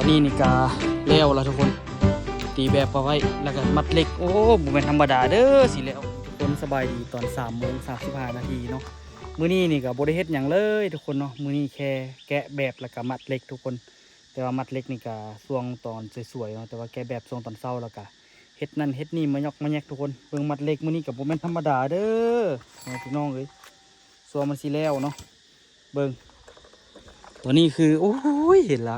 ນີ້ນີ້ກະແລ້ວລະທຸກຄົນ ຕີແບບປະໄວ້ ແລ້ວກະມັດເຫຼັກ. ໂອ້ ບໍ່ແມ່ນທຳມະດາເດີ ຊິແລ້ວ. ທຸກຄົນ ສະບາຍດີຕອນສາມໂມງສາມສິບຫ້ານາທີເນາະ. ມື້ນີ້ນີ້ກະບໍ່ໄດ້ເຮັດຫຍັງເລີຍທຸກຄົນເນາະ. ມື້ນີ້ແຄ່ແກະແບບ ແລ້ວກະມັດເຫຼັກທຸກຄົນ. ແຕ່ວ່າມັດເຫຼັກນີ້ກະຊ່ວງຕອນສວຍໆເນາະ ແຕ່ວ່າແກະແບບຊ່ວງຕອນເຊົ້າ ແລ້ວກະເຮັດນັ້ນເຮັດນີ້ ມາຍອກມາແຍກທຸກຄົນ. ເບິ່ງມັດເຫຼັກມື້ນີ້ກະບໍ່ແມ່ນທຳມະດາເດີພີ່ນ້ອງເອີຍ ຊົ່ວມັນຊິແລ້ວເນາະ. ເບິ່ງ ຕົວນີ້ຄື ໂອ້ຍ ເຫັນລະ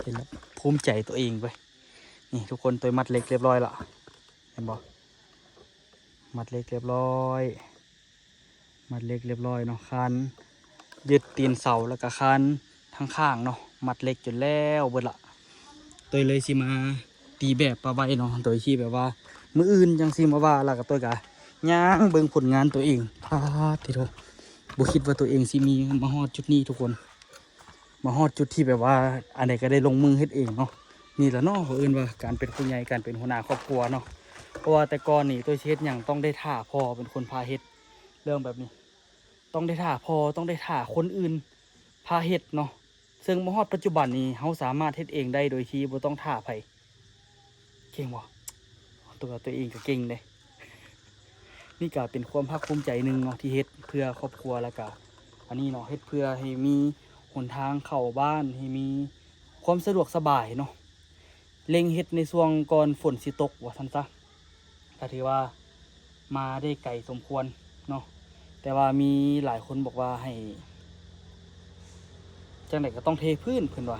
ເຫັນລະ ພູມໃຈຕົວເອງເວີຍ. ນີ້ທຸກຄົນ ໂຕຍມັດເຫຼັກລຽບຮ້ອຍລະ ເຫັນບໍ່? ມັດເຫຼັກລຽບຮ້ອຍ ມັດເຫຼັກລຽບຮ້ອຍເນາະ. ຄານຍຶດຕີນເສົາ ແລ້ວກະຄານທາງຂ້າງເນາະ ມັດເຫຼັກຈົນແລ້ວເບິດລະ. ໂຕຍເລີຍຊິມາຕີແບບປະໄວ້ເນາະ ໂດຍທີ່ແບບວ່າມື້ອື່ນຈັ່ງຊິມາວ່າ ແລ້ວກະໂຕຍກະຍ່າງເບິ່ງຜົນງານໂຕເອງ. ປາດຕິໂທ ບໍ່ຄິດວ່າໂຕເອງຊິມີມາຮອດຈຸດນີ້ທຸກຄົນ. ມາຮອດຈຸດທີ່ແບບວ່າອັນໃດກະໄດ້ລົງມືເຮັດເອງເນາະ. ນີ້ລະເນາະ ເຂົາເອີ້ນວ່າການເປັນຜູ້ໃຫຍ່ ການເປັນຫົວໜ້າຄອບຄົວເນາະ. ເພາະວ່າແຕ່ກ່ອນນີ້ໂຕຊິເຮັດຫຍັງຕ້ອງໄດ້ຖ້າພໍ່ເປັນຄົນພາເຮັດ ເລື່ອງແບບນີ້ ຕ້ອງໄດ້ຖ້າພໍ່ ຕ້ອງໄດ້ຖ້າຄົນອື່ນພາເຮັດເນາະ. ເຊິ່ງມາຮອດປັດຈຸບັນນີ້ ເຮົາສາມາດເຮັດເອງໄດ້ໂດຍທີ່ບໍ່ຕ້ອງຖ້າໃຜ. ເກັ່ງບໍ່? ຕົວ ຕົວເອງກະເກັ່ງເດ້. ນີ້ກະເປັນຄວາມພາກພູມໃຈໜຶ່ງເນາະ ທີ່ເຮັດເພື່ອຄອບຄົວ ແລ້ວກະອັນນີ້ເນາະ ເຮັດເພື່ອໃຫ້ມີຫົນທາງເຂົ້າບ້ານ ໃຫ້ມີຄວາມສະດວກສະບາຍເນາະ. ເລັ່ງເຮັດໃນຊ່ວງກ່ອນຝົນຊິຕົກວ່າຊັ້ນຊະ ກະຖືວ່າມາໄດ້ໄກສົມຄວນເນາະ. ແຕ່ວ່າມີຫຼາຍຄົນບອກວ່າໃຫ້ ຈັ່ງໃດກະຕ້ອງເທພື້ນເພິ່ນວ່າ.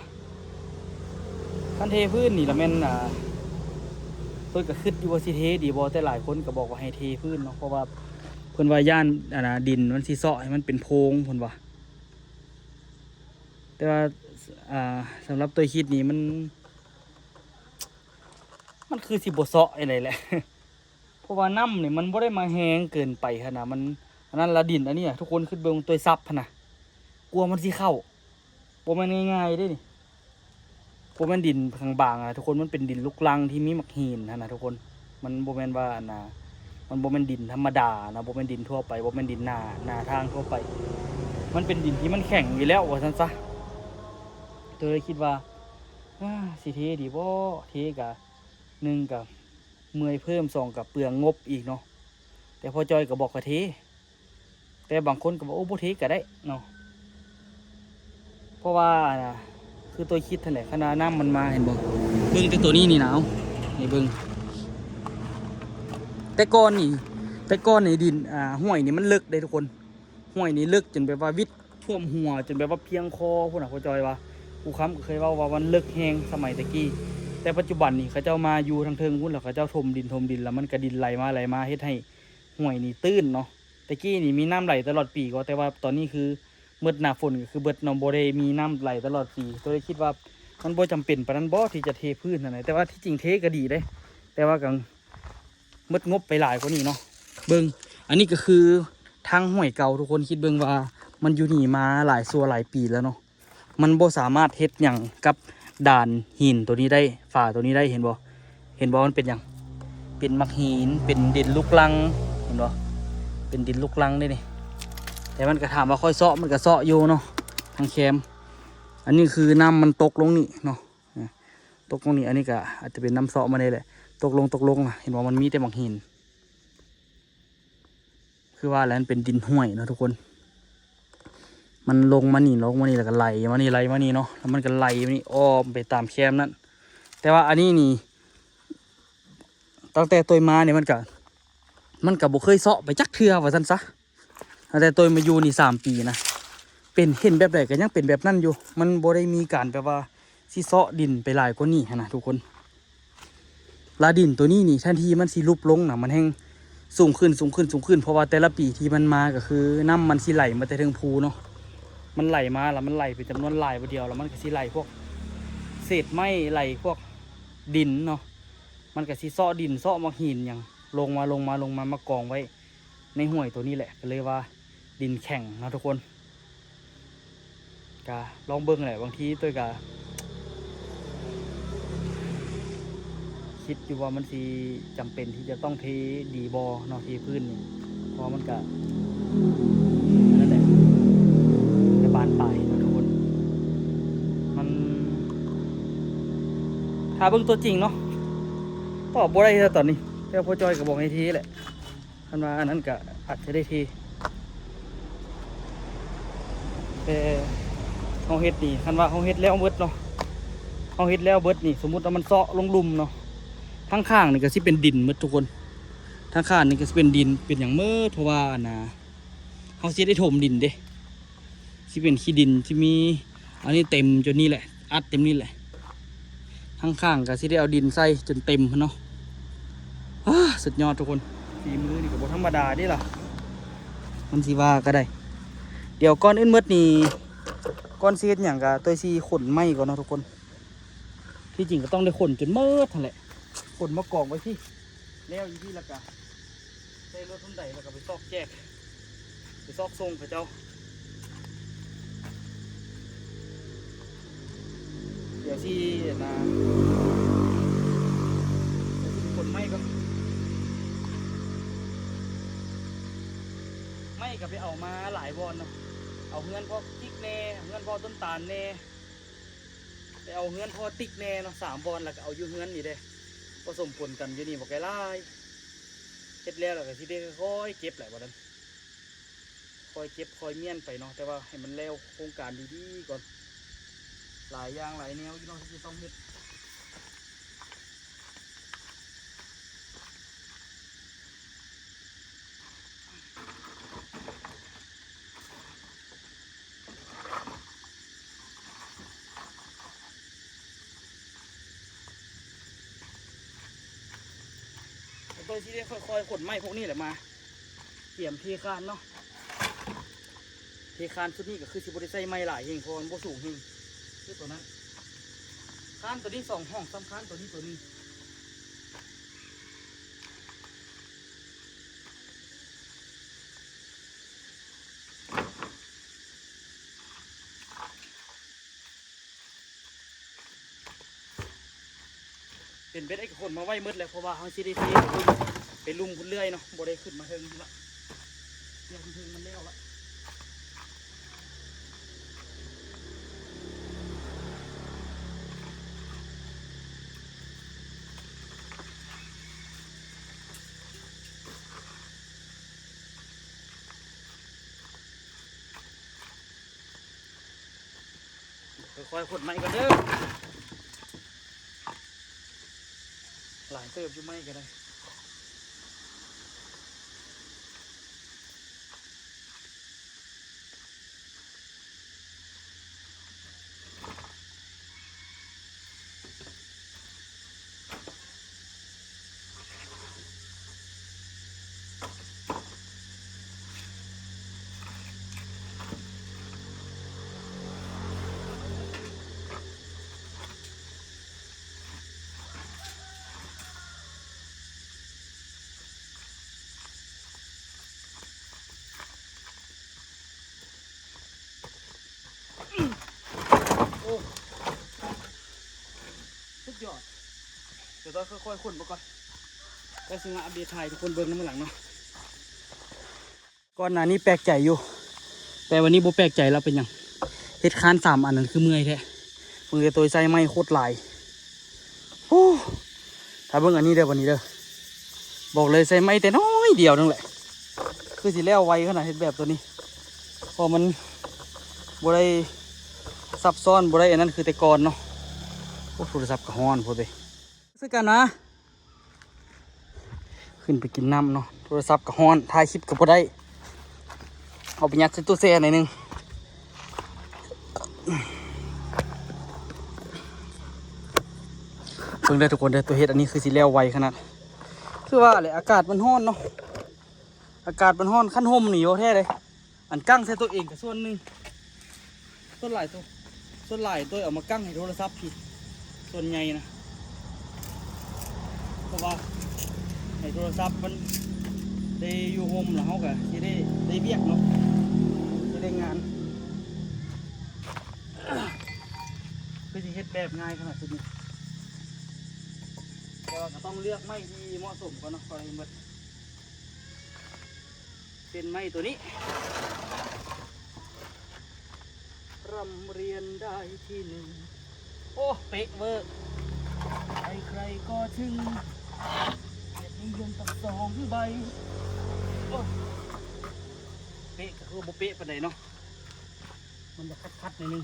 ຄັນເທພື້ນນີ້ລະແມ່ນ ອ່າ ເພິ່ນກະຄິດຢູ່ວ່າຊິເທດີບໍ່ ແຕ່ຫຼາຍຄົນກະບອກວ່າໃຫ້ເທພື້ນເນາະ ເພາະວ່າເພິ່ນວ່າຢ້ານ ອັນນ່າ ດິນມັນຊິເຊາະໃຫ້ມັນເປັນໂພງເພິ່ນວ່າ. ແຕ່ວ່າ ອ່າ ສຳລັບໂຕຍຄິດນີ້ມັນ ມັນຄືຊິບໍ່ເຊາະຈັ່ງໃດແຫຼະ ເພາະວ່ານ້ຳນີ້ມັນບໍ່ໄດ້ມາແຮງເກີນໄປຫັ້ນນະ. ມັນ ອັນນັ້ນລະ ດິນອັນນີ້ນະ ທຸກຄົນຄິດເບິ່ງ ໂຕຍຊັບຫັ້ນນະ ກວ່າມັນຊິເຂົ້າ ບໍ່ແມ່ນງ່າຍໆເດ້ນີ້. ບໍ່ແມ່ນດິນບາງໆນະທຸກຄົນ ມັນເປັນດິນລູກລັງທີ່ມີໝາກຫີນຫັ້ນນະທຸກຄົນ. ມັນບໍ່ແມ່ນວ່າ ອັນນ່າ ມັນບໍ່ແມ່ນດິນທຳມະດານະ ບໍ່ແມ່ນດິນທົ່ວໄປ ບໍ່ແມ່ນດິນໜ້າ ໜ້າທາງທົ່ວໄປ. ມັນເປັນດິນທີ່ມັນແຂງຢູ່ແລ້ວວ່າຊັ້ນຊະ. ໂຕຍເລີຍຄິດວ່າ ອາ ຊິເທດີບໍ່? ເທກະ ໜຶ່ງກະເມື່ອຍເພີ່ມ ສອງກະເປືອງງົບອີກເນາະ. ແຕ່ພໍ່ຈ້ອຍກະບອກໃຫ້ເທ ແຕ່ບາງຄົນກະວ່າ ໂອ້ ບໍ່ເທກະໄດ້ເນາະ ເພາະວ່າ ອັນນ່າ ຄືໂຕຍຄິດຫັ້ນແຫຼະ ຄັນວ່ານ້ຳມັນມາ ເຫັນບໍ່? ເບິ່ງແຕ່ໂຕນີ້ນີ້ນາວ ໃຫ້ເບິ່ງ ແຕ່ກ່ອນນີ້ ແຕ່ກ່ອນນີ້ດິນ ອ່າ ຫ້ວຍນີ້ມັນເລິກເດ້ທຸກຄົນ. ຫ້ວຍນີ້ເລິກຈົນແບບວ່າວິດຖ້ວມຫົວ ຈົນແບບວ່າພຽງຄໍພຸ້ນນະ ພໍ່ຈ້ອຍວ່າ. ຄູຄຳກະເຄີຍເວົ້າວ່າມັນເລິກແຮງສະໄໝແຕ່ກີ້ ແຕ່ປັດຈຸບັນນີ້ເຂົາເຈົ້າມາຢູ່ທາງເທິງພຸ້ນ ແລ້ວເຂົາເຈົ້າຖົມດິນ ຖົມດິນ ແລ້ວມັນກະດິນໄຫຼມາໄຫຼມາ ເຮັດໃຫ້ຫ້ວຍນີ້ຕື້ນເນາະ. ແຕ່ກີ້ນີ້ມີນ້ຳໄຫຼຕະຫຼອດປີກໍ ແຕ່ວ່າຕອນນີ້ຄືໝົດໜ້າຝົນກະຄືເບິດເນາະ ບໍ່ໄດ້ມີນ້ຳໄຫຼຕະຫຼອດປີ. ໂຕຍເລີຍຄິດວ່າມັນບໍ່ຈຳເປັນປານນັ້ນບໍ່ ທີ່ຈະເທພື້ນຫັ້ນນະ ແຕ່ວ່າທີ່ຈິງເທກະດີເດ້ ແຕ່ວ່າກະ ໝົດງົບໄປຫຼາຍກວ່ານີ້ເນາະ. ເບິ່ງ ອັນນີ້ກະຄືທາງຫ້ວຍເກົ່າ ທຸກຄົນຄິດເບິ່ງວ່າມັນຢູ່ນີ້ມາຫຼາຍຊົ່ວຫຼາຍປີແລ້ວເນາະ. ມັນບໍ່ສາມາດເຮັດຫຍັງກັບດານຫີນໂຕນີ້ໄດ້ ຝາໂຕນີ້ໄດ້ ເຫັນບໍ່? ເຫັນບໍ່? ມັນເປັນຫຍັງ? ເປັນໝາກຫີນ ເປັນດິນລູກລັງ ເຫັນບໍ່? ເປັນດິນລູກລັງເດ້ນີ້. ແຕ່ມັນກະ ຖາມວ່າຂ້ອຍເຊາະ ມັນກະເຊາະຢູ່ເນາະ ທາງແຄມ. ອັນນີ້ຄືນ້ຳມັນຕົກລົງນີ້ເນາະ ຕົກລົງນີ້ ອັນນີ້ກະອາດຈະເປັນນ້ຳເຊາະມັນນີ້ແຫຼະ ຕົກລົງ ຕົກລົງ ເຫັນບໍ່? ມັນມີແຕ່ໝາກຫີນ ຄືວ່າແຫຼະ ມັນເປັນດິນຫ້ວຍເນາະທຸກຄົນ. ມັນລົງມານີ້ ລົງມານີ້ ແລ້ວກະໄຫຼມານີ້ ໄຫຼມານີ້ເນາະ ແລ້ວມັນກະໄຫຼມານີ້ ອ້ອມໄປຕາມແຄມນັ້ນ. ແຕ່ວ່າອັນນີ້ນີ້ ຕັ້ງແຕ່ໂຕຍມານີ້ ມັນກະ ມັນກະບໍ່ເຄີຍເຊາະໄປຈັກເທື່ອວ່າຊັ້ນຊະ. ຕັ້ງແຕ່ໂຕຍມາຢູ່ນີ້ສາມປີນະ ເປັນ ເຫັນແບບໃດກະຍັງເປັນແບບນັ້ນຢູ່ ມັນບໍ່ໄດ້ມີການແບບວ່າຊິເຊາະດິນໄປຫຼາຍກວ່ານີ້ຫັ້ນນະທຸກຄົນ. ລະດິນໂຕນີ້ນີ້ ແທນທີ່ມັນຊິຫຼຸບລົງນະ ມັນແຮ່ງສູງຂຶ້ນ ສູງຂຶ້ນ ສູງຂຶ້ນ ເພາະວ່າແຕ່ລະປີທີ່ມັນມາກະຄືນ້ຳມັນຊິໄຫຼມາແຕ່ເທິງພູເນາະ. ມັນໄຫຼມາລະມັນໄຫຼເປັນຈຳນວນຫຼາຍບາດດຽວ ລະມັນກະຊິໄຫຼພວກເສດໄມ້ ໄຫຼພວກດິນເນາະ ມັນກະຊິເຊາະດິນ ເຊາະໝາກຫີນຫຍັງ ລົງມາ ລົງມາ ລົງມາ ມາກອງໄວ້ ໃນຫ້ວຍໂຕນີ້ແຫຼະ ກະເລີຍວ່າດິນແຂງເນາະທຸກຄົນ. ກະລອງເບິ່ງແຫຼະ ບາງທີໂຕຍກະຄິດຢູ່ວ່າມັນຊິຈຳເປັນທີ່ຈະຕ້ອງເທດີບໍ່ເນາະ ເທພື້ນນີ້ ເພາະວ່າມັນກະ ນັ້ນແຫຼະ ກະບານປາຍເນາະທຸກຄົນ. ມັນ ຖ້າເບິ່ງຕົວຈິງເນາະ ຕອບບໍ່ໄດ້ເທື່ອຕອນນີ້ ແຕ່ພໍ່ຈ້ອຍກໍບອກໃຫ້ເທແຫຼະ. ຄັນວ່າອັນນັ້ນກໍອາດຈະໄດ້ເທ ແຕ່ເຮົາເຮັດນີ້ ຄັນວ່າເຮົາເຮັດແລ້ວເບິດເນາະ ເຮົາເຮັດແລ້ວເບິດນີ້ ສົມມຸດວ່າມັນເຊາະລົງລຸ່ມເນາະ ທາງຂ້າງນີ້ກໍຊິເປັນດິນໝົດທຸກຄົນ ທາງຂ້າງນີ້ກໍຊິເປັນດິນ ເປັນຫຍັງໝົດ ເພາະວ່າອັນນ່າ ເຮົາຊິໄດ້ຖົມດິນເດ້ ຊິເປັນຂີ້ດິນ ຊິມີອັນນີ້ເຕັມຈົນນີ້ແຫຼະ ອັດເຕັມນີ້ແຫຼະ ທາງຂ້າງກໍຊິໄດ້ເອົາດິນໃສ່ຈົນເຕັມເນາະ. ອ້າ ສຸດຍອດທຸກຄົນ ຝີມືນີ້ກໍບໍ່ທຳມະດາເດ້ລະ ມັນຊິວ່າກໍໄດ້. ດຽວກ່ອນອື່ນໝົດນີ້ ກ່ອນຊິເຮັດຫຍັງກໍໂຕຍຊິຂົນໄມ້ກ່ອນເນາະທຸກຄົນ. ທີ່ຈິງກໍຕ້ອງໄດ້ຂົນຈົນໝົດຫັ້ນແຫຼະ ຂົນມາກອງໄວ້ພີ້ ແລ້ວອີກພີ້ ແລ້ວກໍ ໃສ່ລົດຮຸ່ນໃດ ແລ້ວກໍໄປຊອກແຈກ ໄປຊອກສົ່ງເຂົາເຈົ້າ. ດຽວຊິ ອັນນ່າ ດຽວຊິໄປຂົນໄມ້ກ່ອນ ໄມ້ກໍໄປເອົາມາຫຼາຍບ່ອນເນາະ ເອົາເຮືອນພໍ່ຈິກແດ່ ເຮືອນພໍ່ຕົ້ນຕານແດ່ ໄປເອົາເຮືອນພໍ່ຕິກແດ່ເນາະ ສາມບ່ອນ ແລ້ວກໍເອົາຢູ່ເຮືອນນີ້ເດ້ ປະສົມປົນກັນຢູ່ນີ້ ບັກຫຼາຍໆ. ເຮັດແລ້ວແລ້ວກໍຊິໄດ້ຄ່ອຍເກັບແຫຼະ ບັດນັ້ນ ຄ່ອຍເກັບຄ່ອຍມ້ຽນໄປເນາະ ແຕ່ວ່າໃຫ້ມັນແລ້ວໂຄງການດີໆກ່ອນ ຫຼາຍຢ່າງຫຼາຍແນວຢູ່ເນາະທີ່ຈະຕ້ອງເຮັດ. ໂດຍທີ່ໄດ້ຄ່ອຍໆຂົນໄມ້ພວກນີ້ແຫຼະມາ ກຽມເທຄານເນາະ ເທຄານຊຸດນີ້ກໍຄືຊິບໍ່ໄດ້ໃຊ້ໄມ້ຫຼາຍແຮງ ເພາະວ່າມັນບໍ່ສູງແຮງ ຄືໂຕນັ້ນ ຄານໂຕນີ້ສອງຫ້ອງ ສ່ຳຄານໂຕນີ້ໂຕໜຶ່ງ. ເປັນໄປໄດ້ກໍຂົນມາໄວ້ໝົດແຫຼະ ເພາະວ່າເຮົາຊິໄດ້ເທໄປລຸ່ມພຸ້ນເລື້ອຍເນາະ ບໍ່ໄດ້ຂຶ້ນມາເທິງພຸ້ນລະ ເຮັດເທິງມັນແລ້ວລະ. ຄ່ອຍໆຂົນໄມ້ກ່ອນເດີ ຫຼາຍເຕີບຢູ່ໄມ້ກໍໄດ້. ໂອ້ ສຸດຍອດ ດຽວຕ້ອງຄ່ອຍໆຂົນເບິ່ງກ່ອນ ແລ້ວຊິມາອັບເດດໃຫ້ທຸກຄົນເບິ່ງນຳມື້ຫຼັງເນາະ. ກ່ອນໜ້ານີ້ແປກໃຈຢູ່ ແຕ່ວັນນີ້ບໍ່ແປກໃຈແລ້ວ ເປັນຫຍັງ ເຮັດຄານສາມອັນນັ້ນຄືເມື່ອຍແທ້ ເບິ່ງແຕ່ໂຕໃຊ້ໄມ້ໂຄດຫຼາຍ. ໂອ້ ຖ້າເບິ່ງອັນນີ້ເດີ ບັດນີ້ເດີ ບອກເລີຍໃຊ້ໄມ້ແຕ່ນ້ອຍດຽວໜຶ່ງແຫຼະ ຄືຊິແລ້ວໄວຂະໜາດເຮັດແບບໂຕນີ້ ເພາະມັນບໍ່ໄດ້ຊັບຊ້ອນ ບໍ່ໄດ້ອັນນັ້ນຄືແຕ່ກ່ອນເນາະ. ໂອ້ ໂທລະສັບກໍຮ້ອນໂພດເດ ຄືກັນນະ. ຂຶ້ນໄປກິນນ້ຳເນາະ ໂທລະສັບກໍຮ້ອນ ຖ່າຍຄລິບກໍບໍ່ໄດ້ ເອົາໄປຍັດໃສ່ຕູ້ແຊ່ໜ້ອຍໜຶ່ງ. ເບິ່ງເດີທຸກຄົນເດີ ໂຕເຮັດອັນນີ້ຄືຊິແລ້ວໄວຂະໜາດ ຄືວ່າແຫຼະ ອາກາດມັນຮ້ອນເນາະ ອາກາດມັນຮ້ອນ ຄັນຮົ່ມນີ້ໂອເຄເດ້. ອັນກັ້ງໃສ່ໂຕເອງກໍສ່ວນໜຶ່ງ ສ່ວນຫຼາຍໂຕ ສ່ວນຫຼາຍໂຕເອົາມາກັ້ງໃຫ້ໂທລະສັບພີ້ ສ່ວນໃຫຍ່ນະ ເພາະວ່າໃຫ້ໂທລະສັບມັນໄດ້ຢູ່ຮົ່ມ ແລ້ວເຮົາກໍຊິໄດ້ ໄດ້ວຽກເນາະ ຊິໄດ້ງານ ຄືຊິເຮັດແບບງ່າຍຂະໜາດສຸດນີ້ ແຕ່ວ່າກໍຕ້ອງເລືອກໄມ້ທີ່ເໝາະສົມກ່ອນເນາະ ກ່ອນອື່ນໝົດ. ເປັນໄມ້ໂຕນີ້ ຮ່ຳຮຽນໄດ້ທີໜຶ່ງ ໂອ້ ເປະເວີ ເ ໃຄໆກໍເຖິງ ກຽດນິຍົມຕັກສອງໃບ. ໂອ້ ເປະກໍຄືບໍ່ເປະປານໃດເນາະ ມັນຢາກຂັດໆໜ້ອຍໜຶ່ງ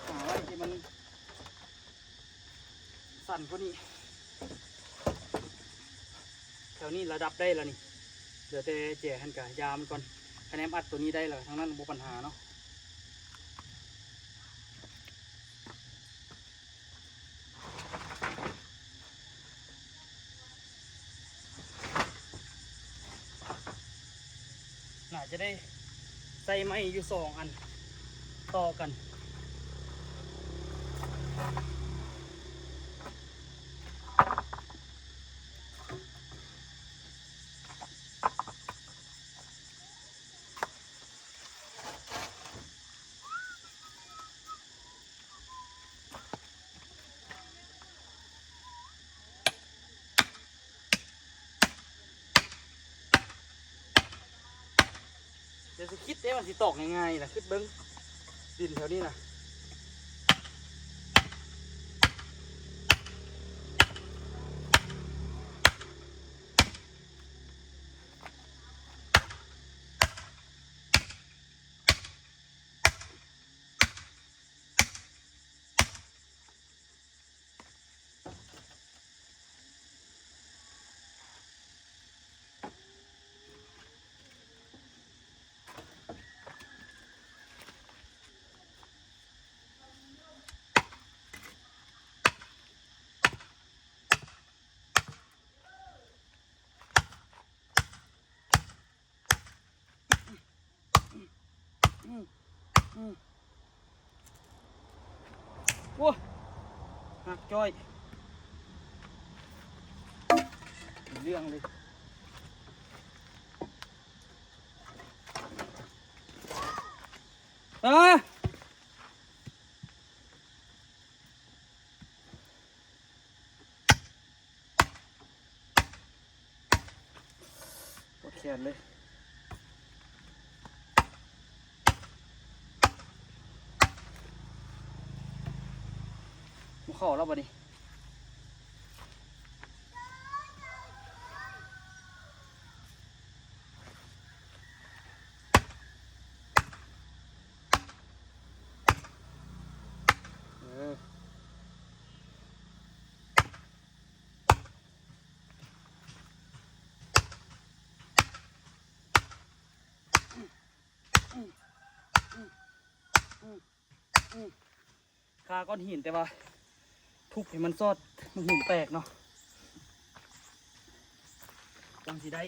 ຫາໄວ້ທີ່ມັນ ສັ້ນກວ່ານີ້ ແຖວນີ້ລະດັບໄດ້ແລ້ວນີ້ ເຫຼືອແຕ່ແຈຫັ້ນກະຢາມັນກ່ອນ ຄະແນນອັດໂຕນີ້ໄດ້ແລ້ວ ທາງນັ້ນບໍ່ປັນຫາເນາະ. ໜ້າຈະໄດ້ໃສ່ໄມ້ຢູ່ສອງອັນຕໍ່ກັນ. ຢ່າຊິຄິດເດ້ວ່າຊິຕອກງ່າຍໆລະ ຄິດເບິ່ງ ດິນແຖວນີ້ນະ. ໂອ້ຍ ຫັກຈ້ອຍ ເລື່ອງເລີຍ ເອີ. ປວດແຂນເລີຍ ບໍ່ເຂົ້າແລ້ວບັດນີ້. ເອີ ຄາກ້ອນຫີນ ແຕ່ວ່າທຸບໃຫ້ມັນຊອດ ມັນຫີນແຕກເນາະ ຈັ່ງຊິໄດ້.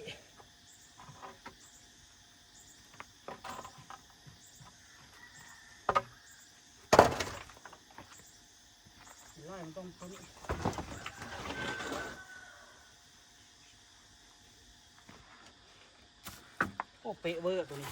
ລາຍມັນຕ້ອງຕົວນີ້ ໂອ້ ເປະເວີຕົວນີ້.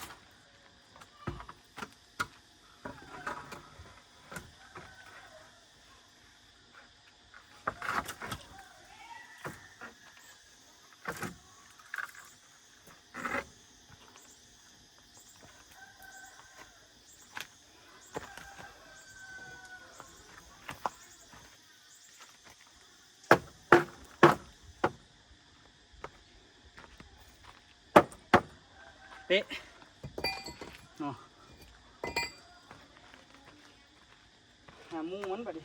ເປະເນາະ ຫາໝູ່ມັນບາດນີ້.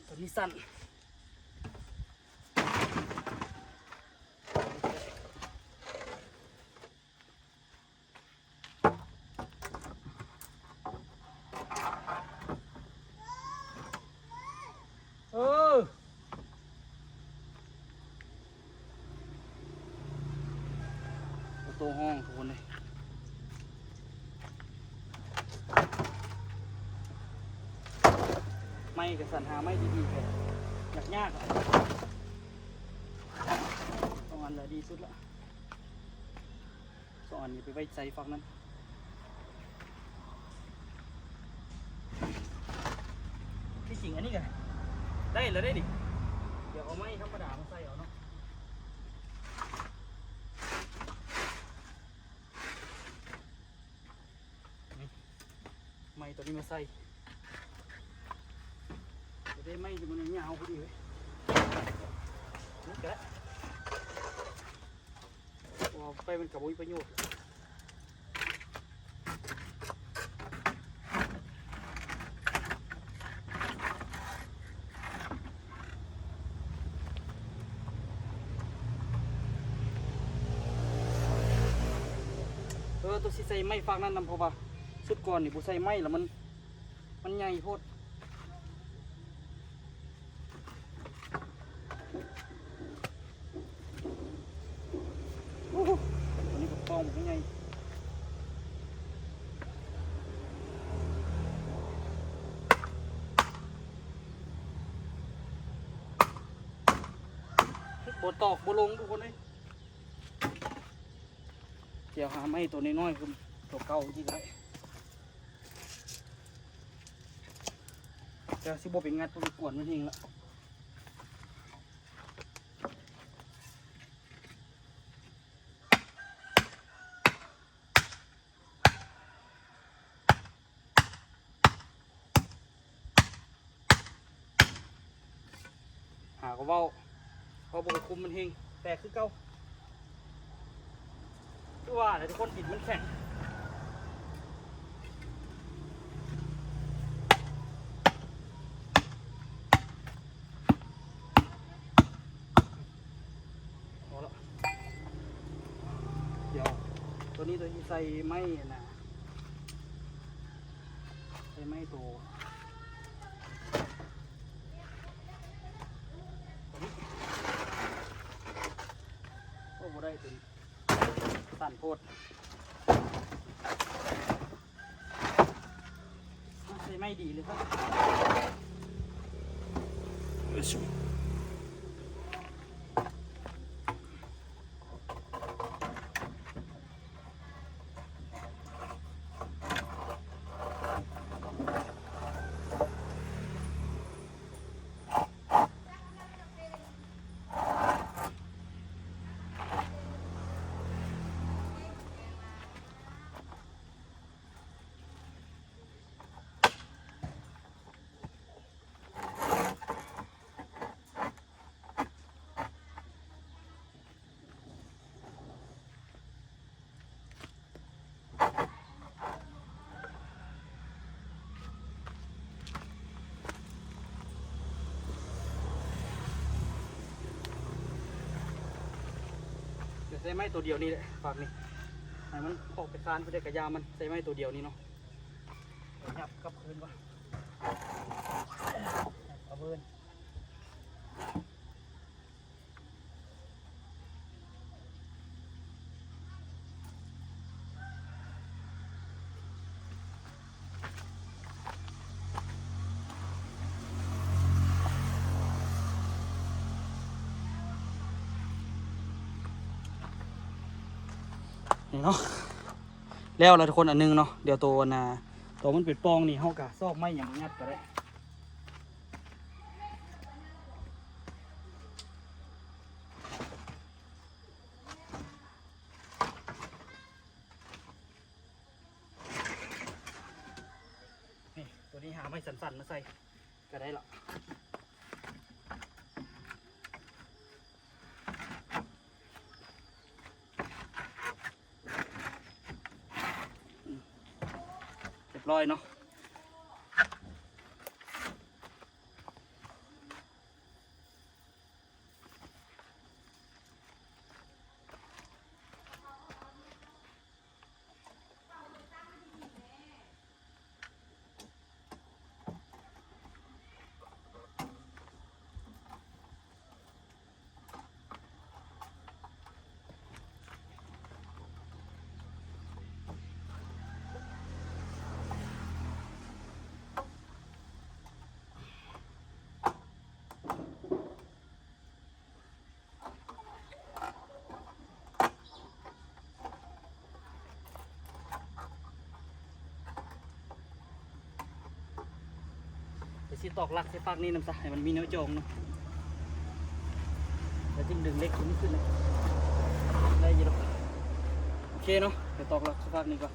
ຕົວນີ້ສັ້ນ. ເອີ ໂຕຮ້ອງທຸກຄົນເລີຍ ໄມ້ກະສັນຫາໄມ້ດີໆ ກະຍາກໆ ຕ້ອງອັນໃດດີສຸດລະ. ສອງ ອັນນີ້ໄປໄວ້ໃສ່ຝັ່ງນັ້ນ. ທີ່ຈິງອັນນີ້ກໍໄດ້ແລ້ວເດ້ນີ້. ດຽວເອົາໄມ້ທຳມະດາມາໃສ່ເອົາເນາະ. ນີ້ ໄມ້ຕົວນີ້ມາໃສ່ ຈະໄດ້ໄມ້ທີ່ມັນຍາວພໍດີເວີຍ. ນີ້ກະ ເພາະວ່າໄປມັນກໍບໍ່ມີປະໂຫຍດ. ເອີ ໂຕຊິໃສ່ໄມ້ຟາກນັ້ນນຳ ເພາະວ່າຊຸດກ່ອນນີ້ບໍ່ໃສ່ໄມ້ ແລ້ວມັນ ມັນໃຫຍ່ໂພດ. ໂອ້ໂຫ ອັນນີ້ກໍປ້ອງມັນໃຫຍ່ ບໍ່ຕອກບໍ່ລົງທຸກຄົນເອີຍ. ດຽວຫາໄມ້ໂຕນ້ອຍໆ ຄືໂຕເກົ່າອີກກໍໄດ້. ແຕ່ຊິບໍ່ໄປງັດ ບໍ່ໄປກວນມັນເອງລະ. ຫາກໍເວົ້າ ເຮົາບໍ່ໄປຄຸມມັນເຮງ ແຕກຄືເກົ່າ. ຄືວ່າແຫຼະທຸກຄົນ ດິນມັນແຂງ. ເອົາລະ ດຽວໂຕນີ້ ໂຕທີ່ໃສ່ໄມ້ຫັ້ນນະ ໃສ່ໄມ້ໂຕ ໂອ້ ບໍ່ໄດ້ ຕົວນີ້ ສັ້ນໂພດ. ໃສ່ໄມ້ດີເລີຍຄັບ. ດຽວໃຊ້ໄມ້ໂຕດຽວນີ້ແຫຼະ ຝາກນີ້ ໃຫ້ມັນອອກໄປຄານ ເພື່ອໄດ້ກະຢາມັນ ໃຊ້ໄມ້ໂຕດຽວນີ້ເນາະ. ຫຍັບກັບຄືນກ່ອນ ຫຍັບກັບຄືນ. ນີ້ເນາະ ແລ້ວລະທຸກຄົນ ອັນໜຶ່ງເນາະ. ດຽວໂຕອັນນ່າ ໂຕມັນເປັນປ່ອງນີ້ ເຮົາກະຊອກໄມ້ຫຍັງມາຍັດກະໄດ້. ນີ້ ໂຕນີ້ຫາໄມ້ສັ້ນໆມາໃສ່ກະໄດ້ລະ. ຮຽບຮ້ອຍເນາະ. ນີ້ ຊິຕອກຫຼັກໃສ່ຟາກນີ້ນຳຊະ ໃຫ້ມັນມີແນວຈອງເນາະ ແລ້ວຈຶ່ງດຶງເຫຼັກຕົວນີ້ຂຶ້ນ ໄດ້ຢູ່ດອກ. ໂອເຄເນາະ ໄປຕອກຫຼັກໃສ່ຟາກນີ້ກ່ອນ.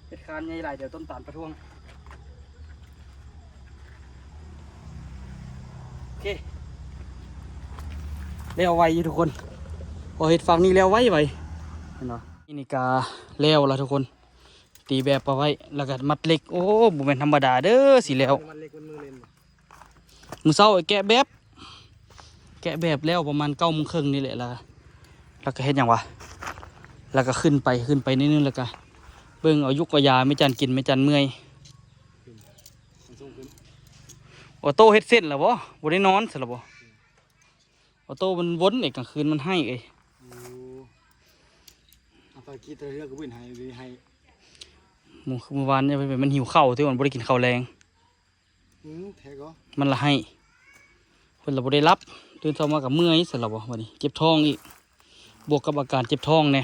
ເຮັດຄານໃຫຍ່ຫຼາຍ ດຽວຕົ້ນຕານປະທ້ວງ. ໂອເຄ ແລ້ວໄວຢູ່ທຸກຄົນ ພໍເຮັດຝັ່ງນີ້ແລ້ວໄວໆ ເຫັນບໍ່? ນີ້ກະແລ້ວລະທຸກຄົນ ຕີແບບປະໄວ້ ແລ້ວກະມັດເຫຼັກ. ໂອ້ ບໍ່ແມ່ນທຳມະດາເດີ ຊິແລ້ວ. ມັດເຫຼັກມັນມືເຫຼັ້ນ ມື້ເຊົ້າແກະແບບ ແກະແບບແລ້ວປະມານເກົ້າໂມງເຄິ່ງນີ້ແຫຼະ ລະ ລະກະເຮັດຫຍັງວະ ລະກະຂຶ້ນໄປ ຂຶ້ນໄປໜ້ອຍໜຶ່ງ ລະກະເບິ່ງເອົາຍຸກເອົາຢາ ແມ່ຈັນກິນ ແມ່ຈັນເມື່ອຍ. ອອໂຕ້ເຮັດເສັ້ນລະບໍ່? ບໍ່ໄດ້ນອນຊັ້ນລະບໍ່? ອອໂຕ້ມັນວົນເອກ ກາງຄືນມັນໄຫ້ເອີຍ. ໂອ້ ອາຕາກີແຕ່ເທື່ອກະບໍ່ເຫັນໄຫ້ ໄຫ້ ມື້ ມື້ວານນີ້ມັນຫິວເຂົ້າ ແຕ່ວ່າມັນບໍ່ໄດ້ກິນເຂົ້າແລງ. ອື ແທ້ກໍ ມັນລະໄຫ້ ເພິ່ນລະບໍ່ໄດ້ຫຼັບ ຕື່ນເຊົ້າມາກະເມື່ອຍຊັ້ນລະບໍ່ ບາດນີ້ເຈັບທ້ອງອີກ ບວກກັບອາການເຈັບທ້ອງແດ່.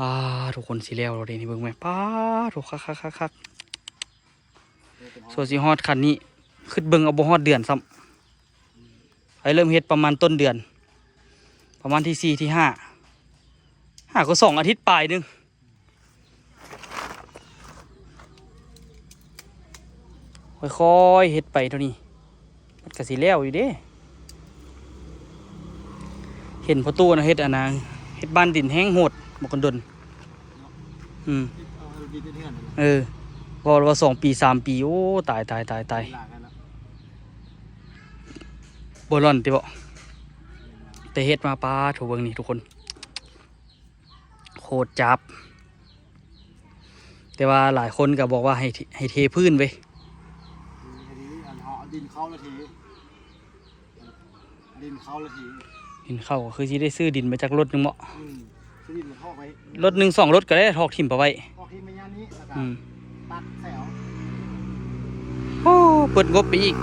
ປາ ທຸກຄົນ ຊິແລ້ວແລ້ວເດ້ນີ້ ເບິ່ງແມະ ປາໂທ້ ຄັກໆໆໆ. ສ່ວນຊິຮອດຂັ້ນນີ້ ຄຶດເບິ່ງເອົາບໍ່ຮອດເດືອນຊ້ຳ ໄອ້ເລີ່ມເຮັດປະມານຕົ້ນເດືອນ ປະມານທີສີ່ ທີຫ້າ ຫາກະສອງອາທິດປາຍໜຶ່ງ. ຄ່ອຍໆເຮັດໄປເທົ່ານີ້ ມັນກະຊິແລ້ວຢູ່ເດ້. ເຫັນພໍ່ຕູ້ນະເຮັດອັນນະ ເຮັດບ້ານດິນແຮງໂຫດ ບັກຄົນດົນ. ອືມ ເອີ ເວົ້າວ່າສອງປີ ສາມປີ ໂອ້ ຕາຍໆໆໆ. ບໍ່ລ່ອນຕິເບາະ ແຕ່ເຮັດມາ ປາໂທ້ ເບິ່ງນີ້ທຸກຄົນ ໂຄດຈັບ. ແຕ່ວ່າຫຼາຍຄົນກະບອກວ່າໃຫ້ ໃຫ້ເທພື້ນເວີຍ ເອົາດິນເຂົ້າລະເທ ດິນເຂົ້າລະເທ ດິນເຂົ້າ ກະຄືຊິໄດ້ຊື້ດິນມາຈັກລົດໜຶ່ງເບາະ. ອືມ ຊື້ດິນມາຖອກໄວ້ ລົດໜຶ່ງສອງລົດກະໄດ້ ຖອກຖິ້ມປະໄວ້ ຖອກຖິ້ມໄປຍາມນີ້ ລະກະ ອືມ ຕັດໃສ່ເອົາ. ໂອ້ ເປີດງົບໄປອີກ.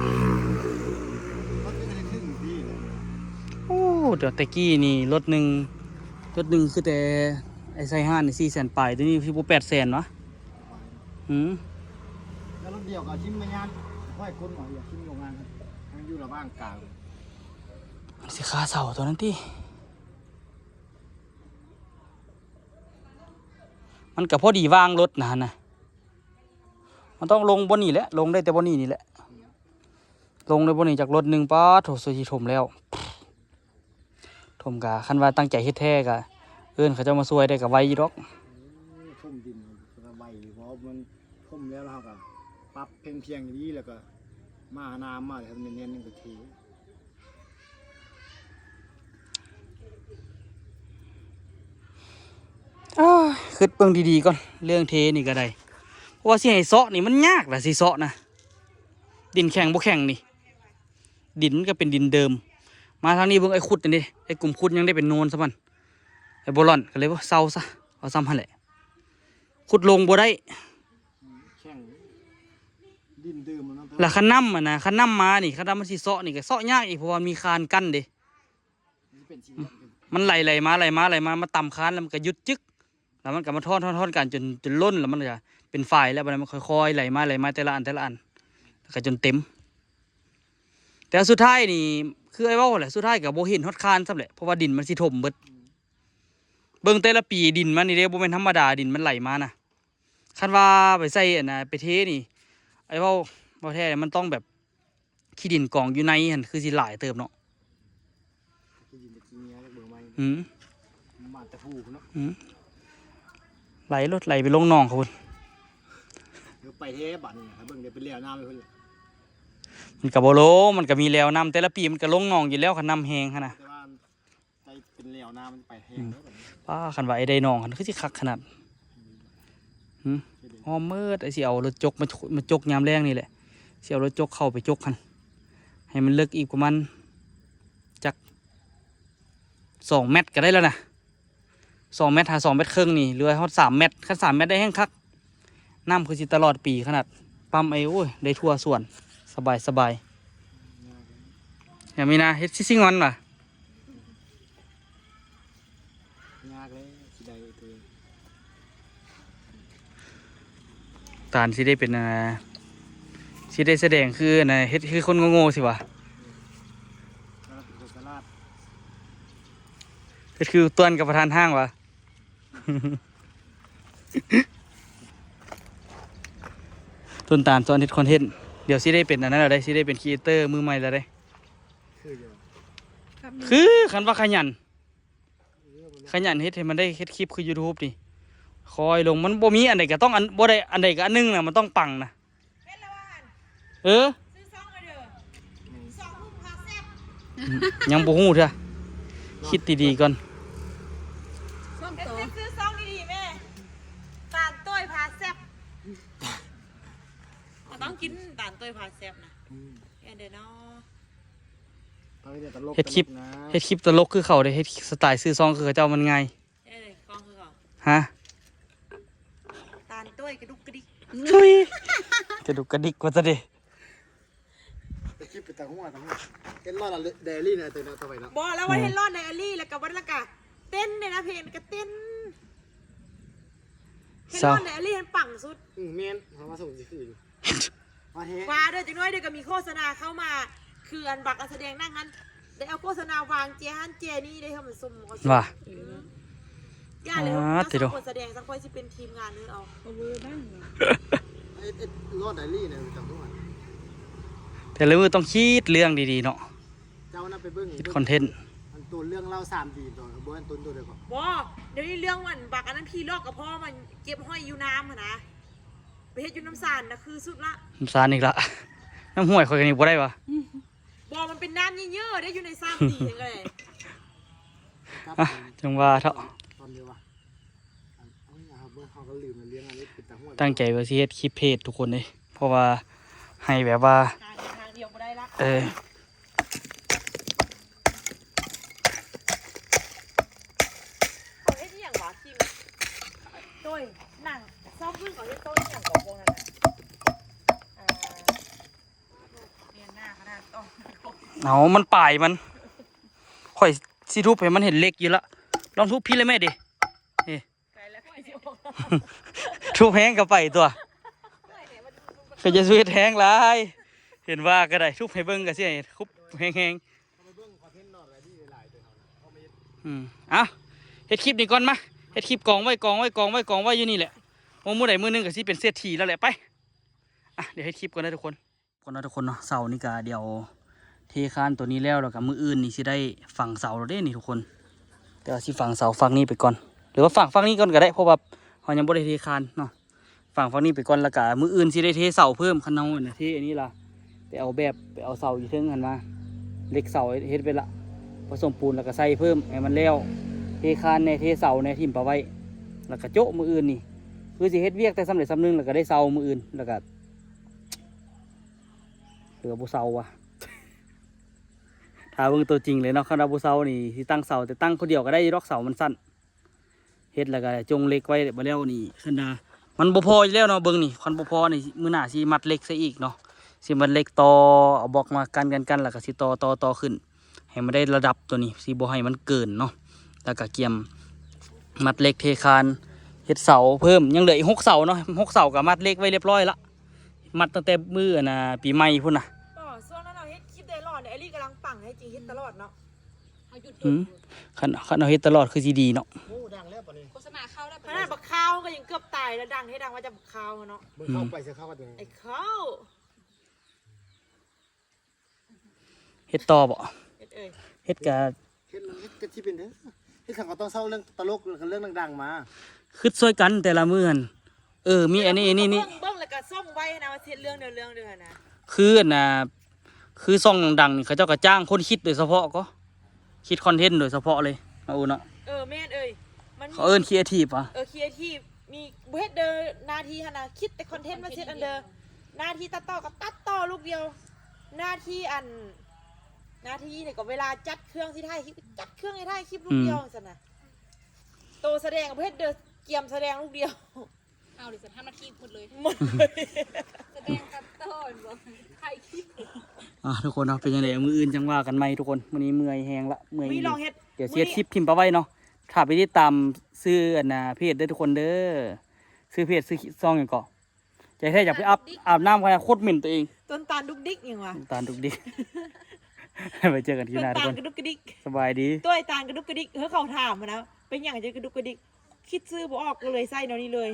ໂອ້ ແຕ່ກີ້ນີ້ລົດໜຶ່ງ ລົດໜຶ່ງຄືແຕ່ໄອ້ໄຊຮ້ານນີ້ສີ່ແສນປາຍ ດຽວນີ້ຊິບໍ່ແປດແສນຫວາ? ອືມ ແລ້ວລົດດຽວກະຖິ້ມມາຍາມ ຫ້ອຍຄົນຫວາ ຢາກຖິ້ມໂລງງານ ມັນຢູ່ລະຫວ່າງກາງ ມັນຊິຄາເຊົາໂຕນັ້ນຕິ. ມັນກະພໍດີວາງລົດນະຫັ້ນນະ ມັນຕ້ອງລົງບ່ອນນີ້ແຫຼະ ລົງໄດ້ແຕ່ບ່ອນນີ້ນີ້ແຫຼະ ລົງໄດ້ບ່ອນນີ້ຈັກລົດໜຶ່ງ. ປາໂທ້ ຊິຖົມແລ້ວ ຖົມກະ ຄັນວ່າຕັ້ງໃຈເຮັດແທ້ກະເອີ້ນເຂົາເຈົ້າມາຊ່ວຍໄດ້ກະໄວຢູ່ດອກ. ຖົມດິນກະໄວຢູ່ ເພາະມັນຖົມແລ້ວ ແລ້ວເຮົາກະປັບພຽງໆດີ ແລ້ວກະມານ້ຳມາໃຫ້ມັນແໜ້ນໆ ກະເທ. ເອີ ຄຶດເບິ່ງດີໆກ່ອນ ເລື່ອງເທນີ້ກະໄດ້ ເພາະວ່າຊິໃຫ້ເຊາະນີ້ມັນຍາກລະ ຊິເຊາະນະ ດິນແຂງບໍ່ແຂງນີ້ ດິນມັນກະເປັນດິນເດີມ. ມາທາງນີ້ເບິ່ງ ໄອ້ຂຸດນີ້ເດ້ ໄອ້ກຸ່ມຂຸດຍັງໄດ້ເປັນໂນນຊະມັນ ໄອ້ບໍ່ລ່ອນ ກະເລີຍວ່າເຊົາຊະ ເອົາຊ່ຳຫັ້ນແຫຼະ ຂຸດລົງບໍ່ໄດ້. ແຂງ ດິນເດີມມັນເນາະ ລະຄັນນ້ຳຫັ້ນນະ ຄັນນ້ຳມານີ້ ຄັນນ້ຳມັນຊິເຊາະນີ້ກະເຊາະຍາກອີກ ເພາະວ່າມັນມີຄານກັ້ນເດ້. ມັນໄຫຼ ໄຫຼມາ ໄຫຼມາ ໄຫຼມາ ມາຕຳຄານ ລະມັນກະຢຸດຈຶກ ລະມັນກະມາທ້ອນ ທ້ອນ ທ້ອນກັນຈົນ ຈົນລົ້ນ ລະມັນກະເປັນຝາຍ ລະບາດນັ້ນມັນຄ່ອຍໆໄຫຼມາ ໄຫຼມາ ແຕ່ລະອັນ ແຕ່ລະອັນ ລະກະຈົນເຕັມ. ແຕ່ວ່າສຸດທ້າຍນີ້ ຄືອ້າຍເວົ້າຫັ້ນແຫຼະ ສຸດທ້າຍກະບໍ່ເຫັນຮອດຄານຊ້ຳແຫຼະ ເພາະວ່າດິນມັນຊິຖົມເບິດ. ເບິ່ງແຕ່ລະປີດິນມັນນີ້ເດ້ ບໍ່ແມ່ນທຳມະດາ ດິນມັນໄຫຼມານະ. ຄັນວ່າໄປໃສ່ອັນນະ ໄປເທນີ້ ອ້າຍເວົ້າ ເວົ້າແທ້ ມັນຕ້ອງແບບ ຂີ້ດິນກອງຢູ່ໃນຫັ້ນ ຄືຊິຫຼາຍເຕີບເນາະ. ຂີ້ດິນຕະກີ້ເນຍ ເບິ່ງໃໝ່ ອືມ ບາດຕະປູພຸ້ນເນາະ ອືມ. ໄຫຼລົດໄຫຼໄປລົງໜອງເຂົາພຸ້ນ. ເອີ ໄປແທ້ບາດນີ້ ຖ້າເບິ່ງໄດ້ເປັນແລວນ້ຳໄປພຸ້ນແຫຼະ. ມັນກໍບໍ່ລົງ ມັນກໍມີແລວນ້ຳ ແຕ່ລະປີມັນກໍລົງໜອງຢູ່ແລ້ວ ຄັນນ້ຳແຮງຫັ້ນນະ. ແຕ່ວ່າໄປເປັນແລວນ້ຳມັນໄປແຮງເດ້ບາດນີ້. ປ້າ ຄັນວ່າໄອ້ໄດ້ໜອງຫັ້ນຄືຊິຄັກຂະໜາດ. ຫື ອ້ອມໝົດ ໄອ້ຊິເອົາລົດຈົກມາ ມາຈົກຍາມແລງນີ້ແຫຼະ ຊິເອົາລົດຈົກເຂົ້າໄປຈົກຫັ້ນ ໃຫ້ມັນເລິກອີກປະມານຈັກສອງແມັດກໍໄດ້ແລ້ວນະ. ສອງແມັດຫາສອງແມັດເຄິ່ງນີ້ ຫຼືວ່າຮອດສາມແມັດ ຄັນສາມແມັດໄດ້ແຮ່ງຄັກ. ນ້ຳຄືຊິຕະຫຼອດປີຂະໜາດ ປ້ຳໄອ້ ໂອ້ຍ ໄດ້ທົ່ວສວນ ສະບາຍໆ. ຢ່າມີນາ ເຮັດຊິຊິງອນຫວາ? ຍາກເລີຍ ຊິໄດ້ໂຕ ຕານຊິໄດ້ເປັນ ອ່າ ຊິໄດ້ສະແດງຄື ອ່າ ເຮັດຄືຄົນໂງ່ໆຊິຫວາ? ເຮັດຄືຕວນກັບປະທານຫ້າງຫວາ? ຕົ້ນຕານສອນເຮັດຄອນເທັນ ດຽວຊິໄດ້ເປັນອັນນັ້ນແລ້ວເດ້ ຊິໄດ້ເປັນຄຣີເອເຕີມືໃໝ່ແລ້ວເດ້. ຄືຢູ່ ຄື ຄັນວ່າຂະຫຍັນ ຂະຫຍັນເຮັດໃຫ້ມັນໄດ້ເຮັດຄລິບຄືຢູທູບນີ້ ຄ່ອຍລົງ ມັນບໍ່ມີອັນໃດກໍຕ້ອງອັນ ບໍ່ໄດ້ອັນໃດກໍອັນໜຶ່ງນະ ມັນຕ້ອງປັງນະ. ເຮັດແລ້ວວ່າຫັ້ນ ເອີ ຊື້ຊ່ອງໃຫ້ເດີ ອືມ ຊ່ອງຫຸ້ມພາແຊບ ອືມ ຍັງບໍ່ຮູ້ເທື່ອ ຄິດດີໆກ່ອນ ຊ່ອງໂຕ ເຮັດ ເຮັດຊື່ຊ່ອງດີໆແມ່ ຕານໂຕ້ຍພາແຊບ ເຮົາຕ້ອງກິນຕານໂຕ້ຍພາແຊບນະ ອືມ ແມ່ນເດີເນາະ ເຮັດຄລິບ ຕະຫຼົກນະ ເຮັດຄລິບຕະຫຼົກຄືເຂົາເດ້ ເຮັດສະໄຕລ໌ຊື່ຊ່ອງຄືເຂົາເຈົ້າມັນງ່າຍ. ເອີ ຂອງຄືເຂົາ ຮະ ຕານໂຕ້ຍກະດຸກກະດິກ ທຸຍ ກະດຸກກະດິກວ່າຊັ້ນເດ ໄດ້ຄລິບເປັນຕາຫົວ ຕາຫົວ ເຫັນລອດໄດອາຣີນະ ເຕີນເນາະ ຕໍ່ໄປເນາະ ບໍ່ ແລ້ວວ່າເຫັນລອດໄດອາຣີ ແລ້ວກະວັນລະກະເຕັ້ນເດ້ນະ ເພງກະເຕັ້ນ ເຫັນລອດໄດອາຣີຫັ້ນປັງສຸດ ອື ແມ່ນ ເຮົາວ່າສົມຊິຄືຢູ່. ວ່າແທ້ ວ່າເດີ ຈັກໜ້ອຍເດີກະມີໂຄສະນາເຂົ້າມາ ຄືອັນບັກອັນສະແດງໜັງຫັ້ນ ໄດ້ເອົາໂຄສະນາວາງແຈຫັ້ນແຈນີ້ເດ້ ໃຫ້ມັນສົມເອົາ ວ່າ ເອີ ຢ່າເລີຍ ອ່າ ເຈົ້າສອງຄົນສະແດງ ສັກຂ້ອຍຊິເປັນທີມງານເດີເອົາ ເອົາເວີບ້າງ ເຮັດ ເຮັດລອດໄດລີນະ ແຕ່ລະມື້ຕ້ອງຄິດເລື່ອງດີໆເນາະ ເຈົ້ານະໄປເບິ່ງ ເຮັດຄອນເທັນ ອັນໂຕເລື່ອງເລົ່າສາມດີ ໂຕບໍ່ແມ່ນໂຕ ໂຕໃດກໍ ບໍ່ ດຽວນີ້ເລື່ອງອັນບັກອັນນັ້ນຜີຫຼອກກະເພາະມັນເກັບຫອຍຢູ່ນ້ຳຫັ້ນນະ. ໄປເຮັດຢູ່ນ້ຳສານນະຄືສຸດລະ ນ້ຳສານອີກລະ ນ້ຳຫ້ວຍຂ້ອຍກະນີ້ບໍ່ໄດ້ຫວາ ບໍ່ ມັນເປັນນ້ຳເຍີະໆເດ້ ຢູ່ໃນສາມດີຫັ້ນກະໄດ້ ອ່ະ ຈັ່ງວ່າເຖາະ ຕອນດຽວວ່າ ເຮົາກະລືມເລື່ອງອັນນີ້ ຕັ້ງໃຈວ່າຊິເຮັດຄລິບເພຈທຸກຄົນເດ້ ເພາະວ່າໃຫ້ແບບວ່າ ຫາທາງດຽວບໍ່ໄດ້ລະ ເອີ ເຂົາເຮັດອີ່ຫຍັງຫວາ? ທີມ ໂດຍ ໜັງຊອກເບິ່ງເຂົາເຮັດໂຕອີ່ຫຍັງກໍພວກນັ້ນນະ ອ່າ ແມ່ນໜ້າຂະໜາດຕ້ອງ ເອົາ ມັນປາຍມັນ ຂ້ອຍຊິທຸບໃຫ້ມັນເຫັນເຫຼັກຢູ່ລະ ລອງທຸບພີ້ລະແມ່ເດ ເອີ ທຸບແຮງກະໄປຕົວະ ກະຢ່າສູ່ເຮັດແຮງຫຼາຍ ເຫັນວ່າກະໄດ້ ທຸບໃຫ້ເບິ່ງກະຊິໃຫ້ທຸບແຮງໆ ອືມ ເອົາ ເຮັດຄລິບນີ້ກ່ອນມາ ເຮັດຄລິບກອງໄວ້ ກອງໄວ້ ກອງໄວ້ ກອງໄວ້ຢູ່ນີ້ແຫຼະ ໂອ້ ມື້ໃດມື້ໜຶ່ງກະຊິເປັນເສດຖີແລ້ວແຫຼະ ໄປ ອ່ະ ດຽວເຮັດຄລິບກ່ອນເດີທຸກຄົນ ກ່ອນເນາະທຸກຄົນເນາະ ເສົານີ້ກະດຽວເທຄານໂຕນີ້ແລ້ວ ແລ້ວກະມື້ອື່ນນີ້ຊິໄດ້ຝັງເສົາແລ້ວເດ້ນີ້ທຸກຄົນ ແຕ່ວ່າຊິຝັງເສົາຝັ່ງນີ້ໄປກ່ອນ ຫຼືວ່າຝັງຝັ່ງນີ້ກ່ອນກະໄດ້ ເພາະວ່າເຮົາຍັງບໍ່ໄດ້ເທຄານເນາະ ຝັງຝັ່ງນີ້ໄປກ່ອນ ແລ້ວກະມື້ອື່ນຊິໄດ້ເທເສົາເພີ່ມ ຄັນເຮົາເທອັນນີ້ລະ ໄປເອົາແບບ ໄປເອົາເສົາຢູ່ເທິງຫັ້ນມາ ເຫຼັກເສົາເຮັດໄປລະ ປະສົມປູນ ແລ້ວກະໃສ່ເພີ່ມໃຫ້ມັນແລ້ວ ເທຄານແດ່ ເທເສົາແດ່ ຖິ້ມປະໄວ້ ແລ້ວກະໂຈະມື້ອື່ນນີ້ ຄືຊິເຮັດວຽກແຕ່ສ່ຳໃດສ່ຳໜຶ່ງ ແລ້ວກະໄດ້ເຊົາມື້ອື່ນ ແລ້ວກະ ຫຼືວ່າບໍ່ເຊົາຫວາ ຖ້າເບິ່ງໂຕຈິງເລີຍເນາະ ຄັນວ່າບໍ່ເຊົານີ້ ຊິຕັ້ງເສົາ ແຕ່ຕັ້ງຄົນດຽວກະໄດ້ຢູ່ດອກ ເສົາມັນສັ້ນ ເຮັດແລ້ວກະຈົ່ງເຫຼັກໄວ້ ບາດແລ້ວນີ້ ຄັນວ່າມັນບໍ່ພໍຢູ່ແລ້ວເນາະ ເບິ່ງນີ້ ຄັນບໍ່ພໍນີ້ ມື້ໜ້າຊິມັດເຫຼັກໃສ່ອີກເນາະ ຊິມັດເຫຼັກຕໍ່ ເອົາບລັອກມາກັນກັນກັນ ແລ້ວກະຊິຕໍ່ຕໍ່ຕໍ່ຂຶ້ນ ໃຫ້ມັນໄດ້ລະດັບໂຕນີ້ ຊິບໍ່ໃຫ້ມັນເກີນເນາະ ແລ້ວກະກຽມມັດເຫຼັກເທຄານ ເຮັດເສົາເພີ່ມ ຍັງເຫຼືອອີກຫົກເສົາເນາະ ຫົກເສົາກະມັດເຫຼັກໄວ້ລຽບຮ້ອຍລະ ມັດຕັ້ງແຕ່ມື້ອັນນ່າ ປີໃໝ່ພຸ້ນນະ ບໍ່ ຊ່ວງນັ້ນເຮົາເຮັດຄລິບໄດ້ຫຼອນ ແອລລີກຳລັງປັງແທ້ຈິງ ເຮັດຕະຫຼອດເນາະ ເຮົາຢຸດ ອືມ ຄັນ ຄັນເຮົາເຮັດຕະຫຼອດຄືຊິດີເນາະ ໂອ້ ດັງແລ້ວບາດນີ້ ໂຄສະນາເຂົ້າແລ້ວ ຂະໜາດບັກຄາວກະຍັງເກືອບຕາຍລະ ດັງແທ້ດັງວ່າຈະບັກຄາວເນາະ ເບິ່ງເຂົ້າໄປ ອືມ ໃສ່ເຂົ້າກັນ ໄອ້ເຂົ້າ ເຮັດຕໍ່ບໍ່? ເຮັດເອີຍ ເຮັດກະ ເຮັດ ເຮັດກະຊິເປັນເດີ ເຮັ ຊັ້ນກໍຕ້ອງເຊົ່າເລື່ອງຕະຫຼົກ ເລື່ອງດັງໆມາ ຄຶດຊ່ວຍກັນແຕ່ລະມື້ຫັ້ນ. ເອີ ມີອັນນີ້ ອັນນີ້ ນີ້ ເບິ່ງ ເບິ່ງແລ້ວກໍສົ່ງໄວ້ນະ ວ່າຊິເຮັດເລື່ອງເດີ ເລື່ອງເດີນະ ຄືອັນນ່າ ຄືຊ່ອງດັງໆນີ້ ເຂົາເຈົ້າກໍຈ້າງຄົນຄິດໂດຍສະເພາະກໍ ຄິດຄອນເທັນໂດຍສະເພາະເລີຍເນາະ ເອີເນາະ. ເອີ ແມ່ນເອີຍ ມັນມີ ເຂົາເອີ້ນຄຣີເອທີບຫວາ ເອີ ຄຣີເອທີບ ມີ ບໍ່ເຮັດເດີ ໜ້າທີ່ຫັ້ນນະ ຄິດແຕ່ຄອນເທັນ ມາເຮັດອັນເດີ ໜ້າທີ່ຕັດຕໍ່ກໍຕັດຕໍ່ລູກດຽວ ໜ້າທີ່ອັນ ໜ້າທີ່ນີ້ກໍເວລາຈັດເຄື່ອງຊິຖ່າຍຄລິບ ຈັດເຄື່ອງຊິຖ່າຍຄລິບລູກດຽວ ອືມ ຊັ້ນນະ. ໂຕສະແດງກໍບໍ່ເຮັດເດີ ກຽມສະແດງລູກດຽວ. ເອົາເດ ສະຖານະທີ່ໝົດເລີຍ ໝົດເລີຍ ສະແດງຕັດຕໍ່ແມ່ນບໍ່ ຖ່າຍຄລິບ. ອ່າ ທຸກຄົນເນາະ ເປັນຈັ່ງໃດ ມື້ອື່ນຈັ່ງວ່າກັນໃໝ່ທຸກຄົນ. ມື້ນີ້ເມື່ອຍແຮງລະ ເມື່ອຍ ມື້ນີ້ລອງເຮັດ ດຽວຊິເຮັດຄລິບຖິ້ມປະໄວ້ເນາະ. ຖ້າໄປຕິດຕາມຊື່ອັນນ່າເພຈເດີທຸກຄົນເດີ ຊື່ເພຈ ຊື່ຊ່ອງຫຍັງເກາະ? ໃຈແທ້ຢາກໄປອາບ ອາບນ້ຳ ຂະໜາດໂຄດເໝັນຕົວເອງ ຕົ້ນຕານດຸກດິກຫຍັງວະ ຕົ້ນຕານດຸກດິກ. ໄປເຈີກັນຄລິບໜ້າທຸກຄົນ ຕົ້ນຕານກະດຸກກະດິກ ສະບາຍດີ. ໂຕຍຕານກະດຸກກະດິກ ເຮີ້ ເຂົາຖາມຫັ້ນນະ ເປັນຫຍັງຈຶ່ງກະດຸກກະດິກ ຄິດຊື່ບໍ່ອອກ ກໍເລີຍໃສ່ແນວນີ້ເລີຍ.